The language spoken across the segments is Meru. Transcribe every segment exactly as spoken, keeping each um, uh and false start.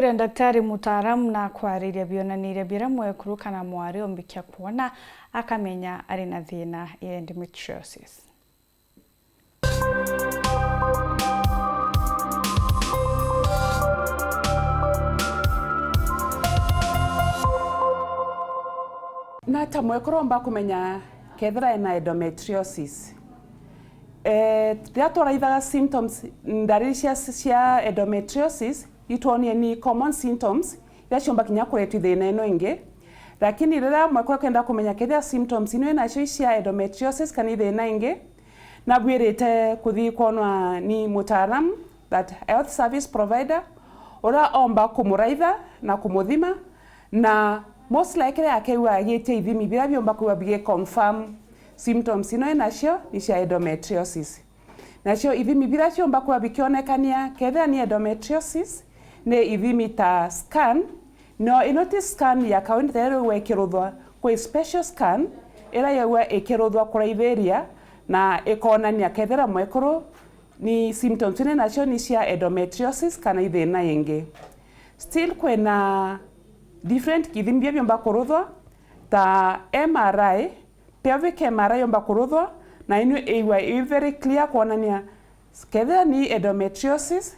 Uria ndaktari mutaaramu na kwariria bionaniria biria mwekuru kana mwari ombikia kwona akamenya ari na thina ya endometriosis. Nata mwekuru omba kumenya kethira ena endometriosis? Eh, riria twaraithaga symptoms, ndariri cia, cia endometriosis, itwonie ni common symptoms iria ciumba kinya kuretwa thina ino ingi. Lakini riria mwekuru akenda kumenya kethira symptoms ino inacio i cia endometriosis kana i thina ingi, nabwirite kuthi kwonwa ni mutaaramu, that health service provider, uria omba kumuraitha na kumuthima, na most likely akeigua agitia ithimi biria biumba kwigua bigi confirm symptoms ino inacio ni cia endometriosis. Nacio ithimi biria ciumba kwigua bikionekania kethira ni endometriosis ni ithimi ta scan. No ino ti scan ya kawaida ta iria riu ikiruthwa, kwi special scan iria yaigua ikiruthwa kuraithiria na ikonania kethira mwekuru ni symptoms iri nacio ni cia endometriosis kana i thina ingi. Still kwina different ithimi biria biumba kuruthwa ta M R I, pelvic M R I yomba kuruthwa, na ino iigua i very clear kwonania kethira ni endometriosis,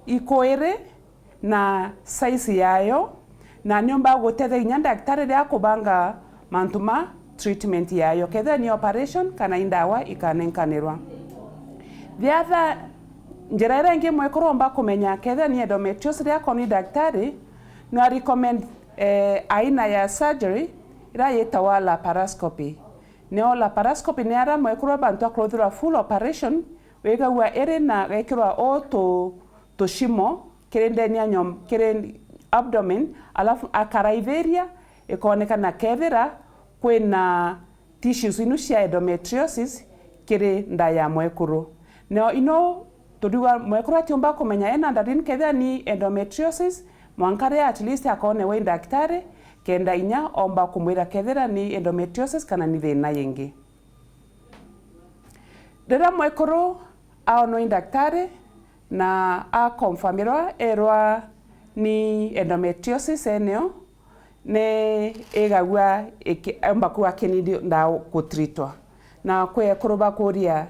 iku iri na size yayo, na niumba gutetheria kinya ndaktari riria akubanga mantu ma treatment yayo, kethira ni operation kana i ndawa ikanenkanirwa. The other njira iria ingi mwekuru omba kumenya kethira ni endometriosis riria akoonwa ni ndaktari, no a recommend, eh, aina ya surgery iria yitagwa laparoscopy. Nio laparoscopy ni aria mwekuru bantu akuruthirwa full operation, wigagua iri na gekirwa o tu, tushimo kiri ndeni ya nyom-, kiri abdomen, alafu akaraithiria, ikonekana kethira kwina tissues inu cia endometriosis kiri nda ya mwekuru. Nio ino turiuga mwekuru atiumba kumenya ena ndariri kethira ni endometriosis, mwanka riria at least akonewa i ndaktari, kenda inya omba kumwira kethira ni endometriosis kana ni thina ingi. Riria mwekuru aonwa i ndaktari na akonfamirwa erwa ni endometriosis eneo, ni igagua iki-, omba kuga kinini nda gutreatwa. Na kwi ekuru bakuria,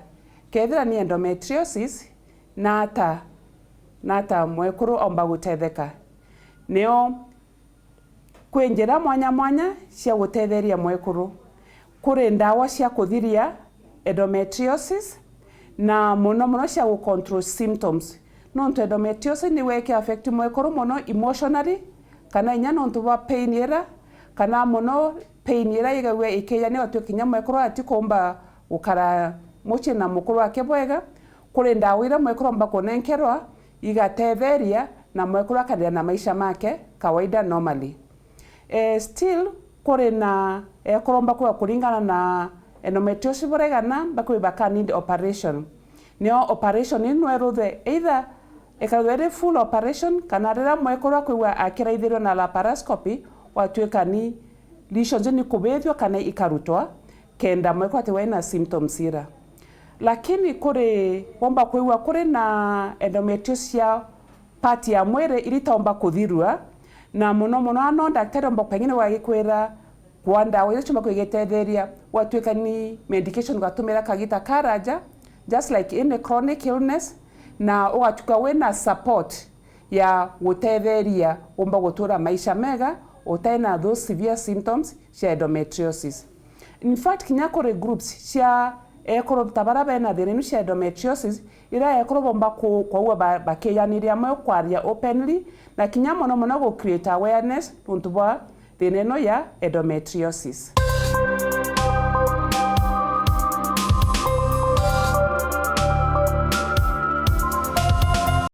kethira ni endometriosis, nata, nata mwekuru omba gutetheka? Nio kwi njira mwanya mwanya cia gutetheria mwekuru. Kuri ndawa cia kuthiria endometriosis, na mono mono cia gu control symptoms. Nontu endometriosis niwe iki affect mwekuru mono emotionally, kana inya nontu bwa pain ira, kana mono pain ira igagua ikija ni atuika kinya mwekuru atikumba gukara mucii na mukuru wake bwega. Kuri ndawa ira mwekuru omba kunenkerwa igatetheria na mwekuru akaendelea na maisha make kawaida normally. Eh, still, kuri na ekuru omba kuga kuringana na endometriosis buria igana, bakuga baka need operation. Nio operation ino no iruthe either ikaruthwa iri full operation, kana riria mwekuru akwigua akiraithirwa na laparoscopy, gwatuika ni lesions ni kubithua kana ikarutwa, kenda mwekuru atiwe na symptoms ira. Lakini kuri, womba kwigua kuri na endometriosis cia part ya mwiri iria itaumba kuthirua, na mono mono ano ndaktari omba pengine wagikwira kwa ndawa iria ciumba kwigitetheria, gwatuika ni medication ugatumira kagita karaja, just like any chronic illness, na ugatuika wina support ya gutetheria umba gutura maisha mega utai na those severe symptoms cia endometriosis. In fact, kinya kuri groups cia ekuru ta baria bena thina inu cia endometriosis, iria ekuru bomba ku-, kwaua ba-, bakiyaniria amwe kwaria openly, na kinya mono mono gu create awareness nontu bwa thina ino ya endometriosis.